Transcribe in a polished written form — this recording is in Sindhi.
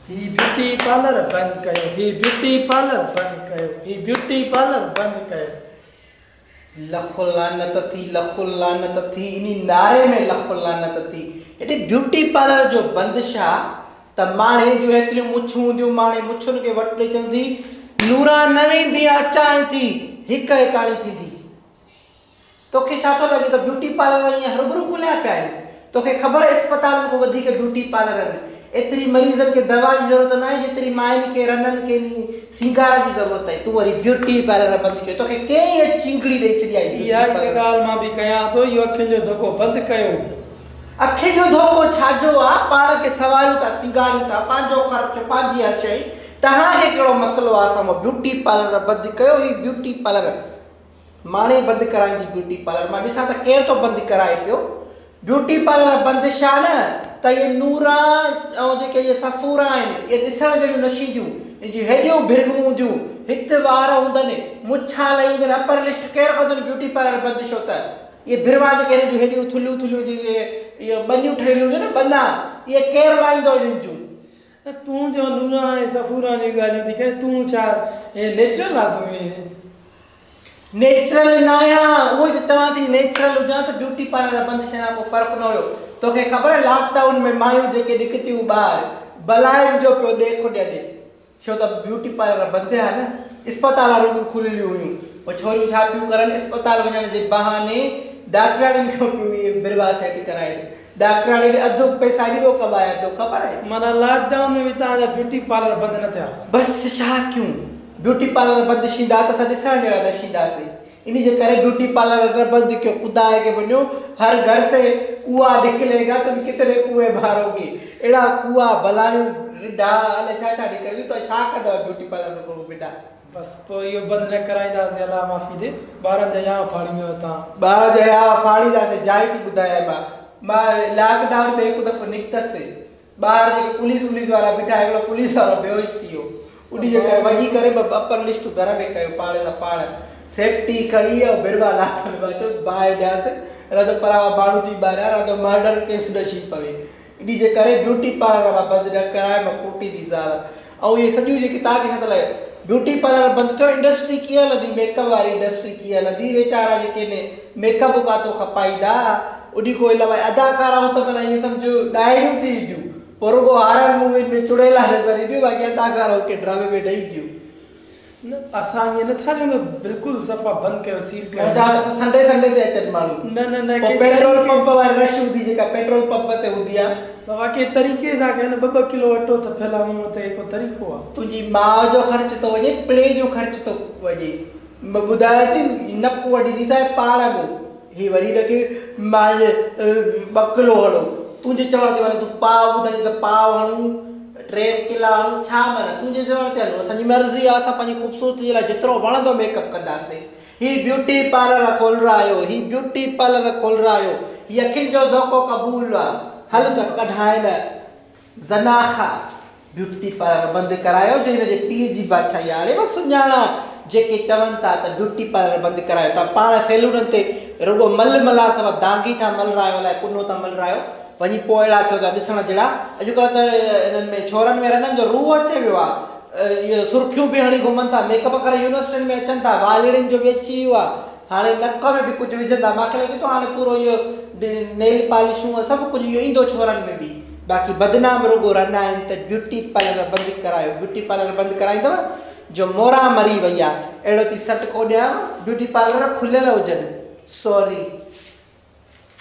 هي بيوٽي پارلر بند ڪيو هي بيوٽي پارلر بند ڪيو هي بيوٽي پارلر بند ڪيو. لک لعنت ٿي لک لعنت ٿي انهي نعري ۾ لک لعنت ٿي هيڏي بيوٽي پارلر جو بندش آ ته ماڻهي جون هيتريون مڇون هونديون ماڻهي مڇن کي وٽ ڏئي چوندي نوران نه ويندين اچانء ٿي هڪ هيڪاڻي ٿيندي. توکي ڇا ٿو لڳي ته بيوٽي پارلر ائين هروڀرو کليا پيا آهن؟ توکي خبر آهي اسپتالن کان وڌيڪ بيوٽي پارلر آهن. ايتري مريضن کي دوا جي ضرورت ناهي جيتري ماين کي رنن کي انهي سينگار جي ضرورت آهي. تون وري بيوٽي پارلر بند ڪيو. توکي ڪنهن اها چينگڙي ڏئي ڇڏي آهي اها بيوٽي ئي ته پارلر. ڳالهه مان به ڪيان ٿو. اهو اکين جو ڌوڪو بند ڪيو. اکين جو ڌوڪو ڇا جو آ؟ پاڻ کي سنواريون ٿا سينگاريون ٿا پنهنجو خرچ پنهنجي هر شيء. توهان کي ڪهڙو مسئلو آ اسان مان بيوٽي پارلر بند ڪيو هي بيوٽي پارلر. ماڻي بند ڪرائيندي بيوٽي پارلر مان ڏسان ته ڪير ٿو بند ڪرائي پيو بيوٽي پارلر بند شا نه ته اهي نورا ۽ جيڪي اهي صفورا آهن اهي ڏسڻ جهڙيون نه شينديون ان جون هيڏيون ڀرڳون هونديون هت وار هوندن مڇان لهي ايندن اپر لسٽ ڪير ڪندن بيوٽي پارلر بند شو ته اهي ڀروا جيڪي هنن جون هيڏيون ٿلهيون ٿلهيون جيڪي اهي ٻنيون ٺهيل هونديون نه ٻنا اهي ڪير لائيندو انهن جون. ته تون جو نوران ۽ صفوران جون ڳالهيون ٿي ڪرين تون ڇا هي نيچرل آ تون هي. نيچرل ناهيان اهو ئي ته چوان ٿي نيچرل هجان ته بيوٽي پارلر بند شينا ڪو فرق نه هيو توکي خبر آهي لاڪ ڊائون ۾ مايون جيڪي نڪتيون ٻاهر بلائن جو پيو ڏيک ڏين ڇو ته بيوٽي پارلر بند هيا نه اسپتالا رڳيون کليل هيون پوء ڇوريون ڇا پيون ڪرن اسپتال وڃڻ جي بهاني ڊاڪٽرياڻين کان پيون اهي بروا سيٽ ڪرائين ڊاڪٽرياڻين اڌ پئسا اڄ ٻيو ڪمايا اٿو خبر آهي. معنيٰ لاڪ ڊائون ۾ به توهان جا بيوٽي پارلر بند نه ٿيا. بس ڇا ڪيون بيوٽي پارلر بند شيندا ته اسان ڏسڻ جهڙا نه شينداسين انهي جي ڪري بيوٽي پارلر نه بند ڪيو خدا کي مڃو هر گهر سي ڪوئا نڪلي گا تم ڪتني ڪوئي ماروگي اهڙا ڪوئا بلايون رڍا الائي ڇا ڇا نڪرنديون توهان ڇا ڪندؤ بيوٽي پارلر ۾ بنا. بس پوء اهو بند نه ڪرائينداسين الله معافي ڏي ٻارن جا هيانء ڦاڙيندؤ توهان. ٻارن جا هيانء ڦاڙينداسين جائي ٿي ٻڌايانء مان مان لاڪ ڊائون ۾ هڪ دفعو نڪتس ٻاهر جيڪي پوليس وليس وارا بيٺا هڪڙو پوليس وارو بيهوش ٿي ويو انهي جي ڪري وڃي ڪري مان اپر لسٽ گهر ۾ ڪيو پاڻ سان پاڻ سيفٽي کڻي ۽ بروا لاٿل مان چيو باهه ڏيانس رات جو پراوا ماڻهو ٿي ٻاريان رات جو مرڊر ڪيس نه ڇي پوي انهي جي ڪري بيوٽي پارلر مان بند نه ڪرائي مان ڪوٽي ٿي ساوان ۽ اهي سڄيون جيڪي توهان کي ڇا ٿو لڳي بيوٽي پارلر بند ٿيو انڊسٽري ڪيئن هلندي ميڪ اپ واري انڊسٽري ڪيئن هلندي ويچارا جيڪي ني ميڪ اپ ڪاتو کپائيندا انهي کان علاوه اداڪارائون ته معنيٰ ائين سمجهه ڏائڻيون ٿي اينديون پوء رڳو هارر مووين ۾ چڙيلا نظر اينديون باقي اداڪارائون ڪنهن ڊرامي ۾ نه اينديون. نه اسان ائين نه ٿا چئون ته بلڪل صفا بند ڪيو سيل ڪيو. معنيٰ چوان ته سنڊي سنڊي تي اچن ماڻهو. نه نه نه پوء پيٽرول پمپ واري رش هوندي جيڪا پيٽرول پمپ تي هوندي آ. بابا ڪنهن طريقي سان ڪيو نه ٻه ٻه ڪلو اٽو ٿڦيل آ منهن تي ڪو طريقو آ. تنهنجي ماء جو خرچ ٿو وڃي پڙي جو خرچ ٿو وڃي مان ٻڌايان ٿي نڪ وڍي ٿي سائي پاڙ مون هي وري نه ڪي مان ٻه ڪلو هڻو تنهنجي چوڻ تي معنيٰ تون پاء ٻڌائين ته پاء هڻون ٽي ڪلا هڻون ڇا معنيٰ تنهنجي چوڻ تي هلون اسان جي مرضي آ اسان پنهنجي خوبصورتي جي لاء جيترو وڻندو ميڪ اپ ڪنداسين هي بيوٽي پارلر کولرايو هي بيوٽي پارلر کولرايو هي اکين جو ڌوڪو قبول آ هل ته ڪڍائين زناخا بيوٽي پارلر بند ڪرايو جو هن جي پيء جي بادشاهي آ اڙي مان سڃاڻان جيڪي چون ٿا ته بيوٽي پارلر بند ڪرايو توهان پاڻ سيلونن تي رڳو مل ملا اٿو دانگي ٿا ملرايو الائي ڪنو ٿا ملرايو وڃي پوء اهڙا ٿيو ٿا ڏسڻ جهڙا. اڄڪلهه ته انهن ۾ ڇورن ۾ رنن جو روح اچي ويو آ. اهي سرخيون به هڻي گهمن ٿا. ميڪ اپ ڪري يونيورسٽين ۾ اچن ٿا. والڙين جو به اچي ويو آ. هاڻي نڪ ۾ به ڪجهه وجهندا. مان کي لڳي ٿو هاڻي پورو اهو نيل پالشون ۽ سڀ ڪجهه اهو ايندو ڇورن ۾ به. باقي بدنام رڳو رنا آهن ته بيوٽي پارلر بند ڪرايو. بيوٽي پارلر بند ڪرائيندؤ جو موران مري وئي آ. اهڙو ٿي سٽڪو ڏيانو. بيوٽي پارلر کليل هجن. سوري.